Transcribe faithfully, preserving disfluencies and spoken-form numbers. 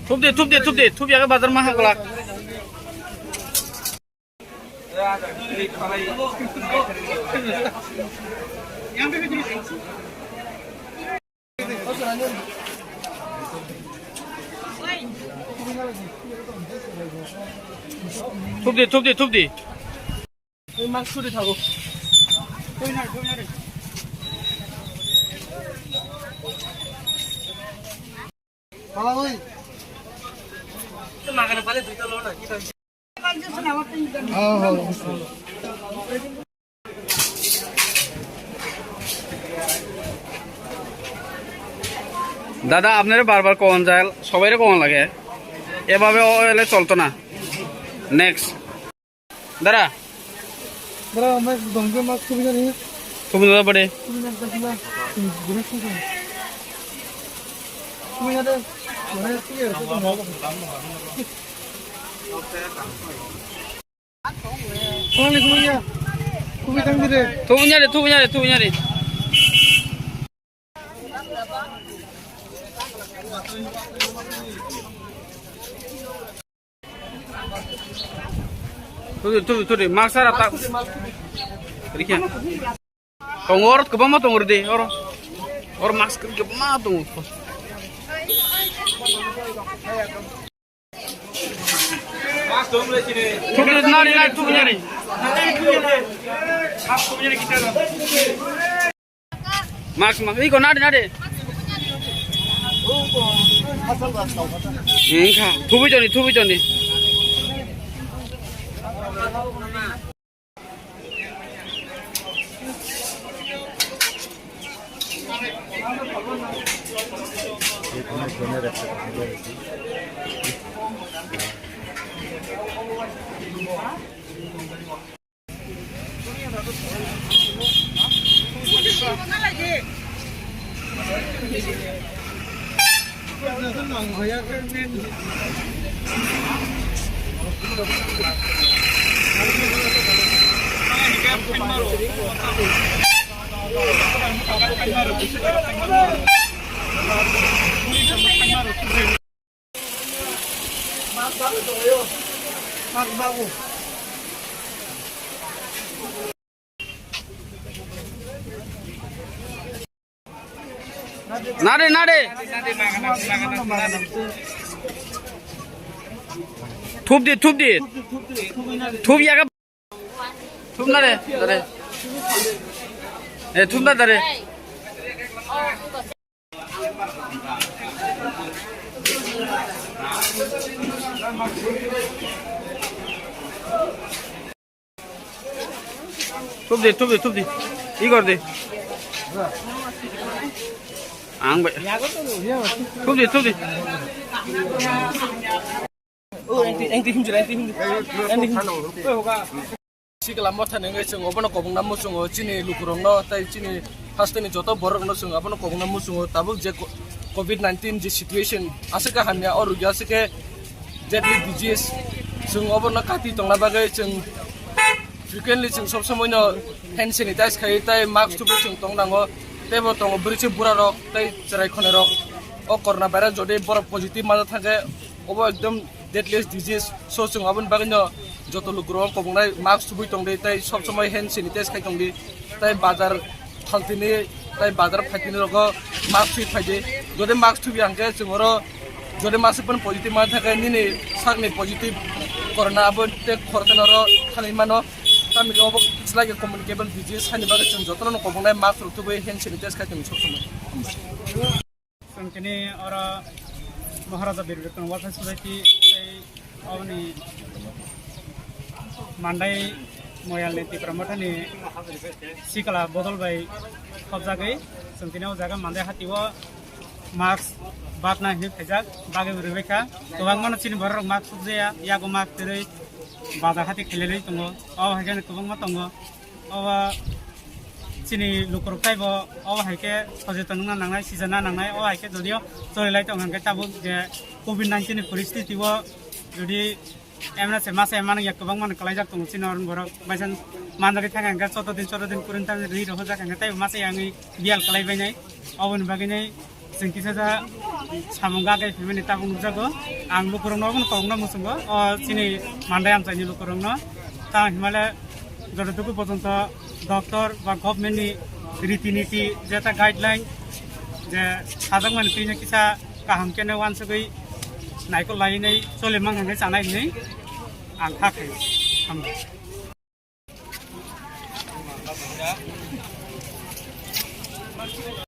Thupdi, thupdi, thupdi, thupya khe bazar ma haglak. Thupdi, thupdi, thupdi. Ei mask suri thago. দাদা, আপনারে বারবার কওয়ান যায়, সবাইরে কওয়ান লাগে, এভাবে ও এলে চলতো না। নেক্সট। দাদা। দাদা, আমার দমকে মাছ খুবই জানি। তুমি দাদা পড়ে। তুমি না দেখলা। তুমি ঘুরে শুধু। তুমি না দেখ। মানে, ঠিক আছে, তুমি ভালো। Tubunyare, tubunyare, tubunyare. Tudu, tudu, tudu, mask ara ta. Rikya. Tongo, oro kwbangma tongo de, oro. Oro mask kwbangma tongo. Tubunyare, nari, nari, tubunyare. Mask, mask, iko nade, nade. Engkha, thubui joni, thubui joni. Nade, nade. Thup di, thup di. Thup ya ka. Thup na re, dare. Eh, thup na dare. Thup di, thup di, thup di. I kor di. Ang bai. Thup di, thup di. Sikla motha nengwi chwng obono kobongna muchungo chini lukurokno tei chini hasteni joto borokno chwng abono kobongna muchungo tabuk je co-, covid nineteen je situation aswk khe hamya o rugya aswk khe deadly disease chwng obono kati tongna bagwi chwng frequently chwng sob somoino hand sanitize khai tei mask thubui chwng tong nango teibo tongo bwrwi se burarok tei chwrai khonirok o corona virus jodi borok positive mano thangkhe obo ekdom deadliest disease. So, chwng aboni bagwino joto lukurok kobongnai mask thubui tongdi, tei sob somoi hand sanitize khai tongdi, tei bazar thaltini, tei bazar phaitini rogo mask thubui phaidi. Jodi mask thubui hangkhe chwng oro jodi mask phano positive man thangkhe nini sakni positive corona abo tei khoroknwi oro thangwi mano. Tamni obo selai khe communicable disease hani bagwi chwng jotono kobongnai mask rok thubui hand sanitize khai tongdi sob somoi. Chwng tini oro Maharaja Bir Bikram Welfare Society tei oboni mandai Moyalni Tipra Mothani sikla bodol bai khobjagwi chwng tini o jaga mandai hatio mask bakna hinwi phaijak bagwi rwbaikha. Kwbangmano chini borok rok mask khobjaya, yago mask kwrwi bazar hati khelaiwi tongo. O hai khe kwbangma tongo. Obo chini lukurok taibo obo hai khe sojeton wngna nangnai, sijakna nangnai. Obo hai khe jodio choli lai tong hwnkhe tabuk je covid nineteen ni poristiti o jodi Emna se masa emang ya kwbang man kalai jak tongo chini orong borok. Baisan manjari thang hangke choto din choto din kurin tang ri roho jak hangke tei masa yang biyal kalai bainai. Oboni bagwi nai chwng kisa ja samung gagai family tabuk nukjago. Ang lukurokno obono kokno muchungo o chini mandai amchaini lukurokno. Tang himale joto duku pojonto doctor ba government ni riti niti jeta guideline je sajakmani twi kisa kaham kene wansugwi naikol lainai chole mang hangke chanai hinwi ang kha khaio. Hambai.